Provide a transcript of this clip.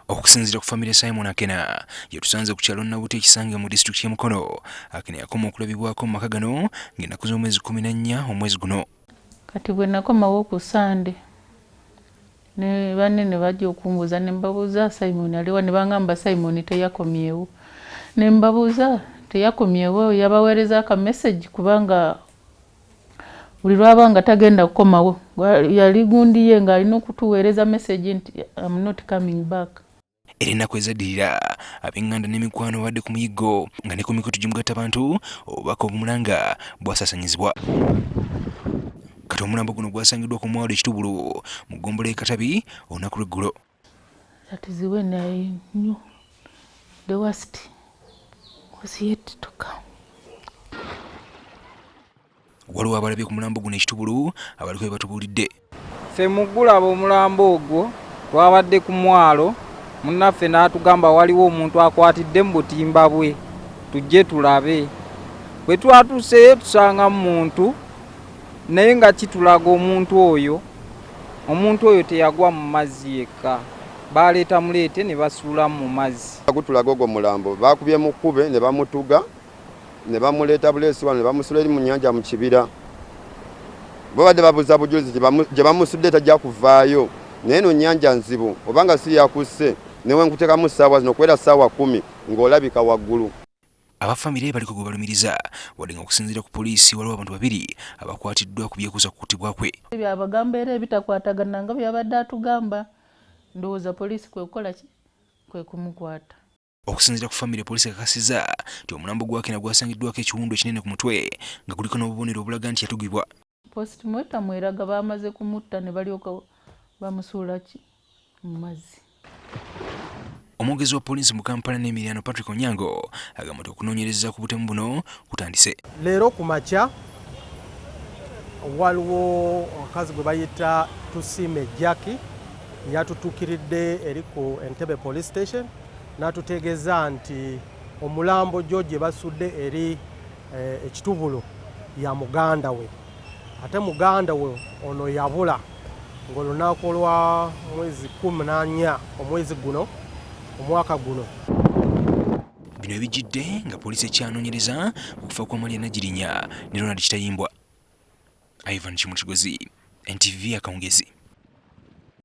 Okusinziira ku famire Simon Akena yetusanze ku kyalo Nabuti ekisange mu disitulikiti y'e Mukono. Akena yakoma okulabibwako mu maka gano ng'ennaku z'omwezi 14 omwezi guno. Kati bwe nakomawo ku Sande ne banne ne bajja okumbuuza ne mbabuuza Simon aliwa ne bangamba Simon teyakomyewo ne mbabuuza teyakomyewo yabaweereza aka message kubanga buli lwaba nga tagenda kukomawo yali gundi ye ng'alina okutuweereza message nti am not coming back. Era ennaku ezaddirira ab'enganda n'emikwano babadde ku muyiggo nga ne ku mikutu gimugattabantu obubaka obumulanga bwasaasanyizibwa. Kati omulambo guno gwasangiddwa ku mwalo e Kitubulu mu ggombolola y'e Katabi olunaku lw'eggulo. That is when I knew the worst was yet to come. Waliwo abalabye ku mulambo guno ekitubulu abaliko bye batubuulidde. Ffe mu gulaba omulambo ogwo twabadde ku mwalo munnaffe n'atugamba waliwo omuntu akwatidde mu butimba bwe tujje tulabe. Bwe twatuuseeyo tusangamu muntu naye nga kitulaga omuntu oyo omuntu oyo teyagwa mu mazzi yekka baaleeta muleete ne basuulamu mu mazzi. Gutulaga ogwo mulambo baakubye mukube ne bamutuga ne bamuleeta buleesi wano ne bamusula eri mu nnyanja mu kibira. Babadde babuza bujulizi gye bamusudde tajja kuvaayo naye eno nnyanja nzibu obanga si yakusse ne we nkuteekamu ssaawa zino okuwera ssaawa 10 ng'olabika waggulu. Aba famire baliko gwe balumiriza wadde nga okusinziira ku poliisi waliwo abantu babiri abakwatiddwa ku byekuusa ku kuttibwa kwe. Byabagamba era ebitakwatagana nga byabadde atugamba ndowooza poliisi kwe kukola ki kwe kumukwata. Okusinziira ku famire poliisi ekakasizza nti omulambo gwa Akena gwasangiddwako ekiwundu ekinene ku mutwe nga guliko n'obubonero obulaga nti yatugibwa. Postmortem eraga baamaze kumutta ne balyoka bamusuula ki mu mazzi. Omwogezi wa poliisi mu Kampala n'emiriraano Patrick Onyango agamba nti okunoonyereza ku butemu buno kutandise. Leero ku makya waliwo omukazi gwe bayita Tusiime Jackie yatutuukiridde eri ku Entebbe Police Station n'atutegeeza nti omulambo gyo gye basudde eri ekitubulo ya muganda we ate muganda we ono yabula ng'olunaku lwa mwezi 14 omwezi guno omwaka guno. Bino ebijjidde nga poliisi ekyanoonyereza okufa kwa Maria Nagirinya ne Ronald Kitayimbwa. Ivan Kimukigozi, NTV akawungeezi.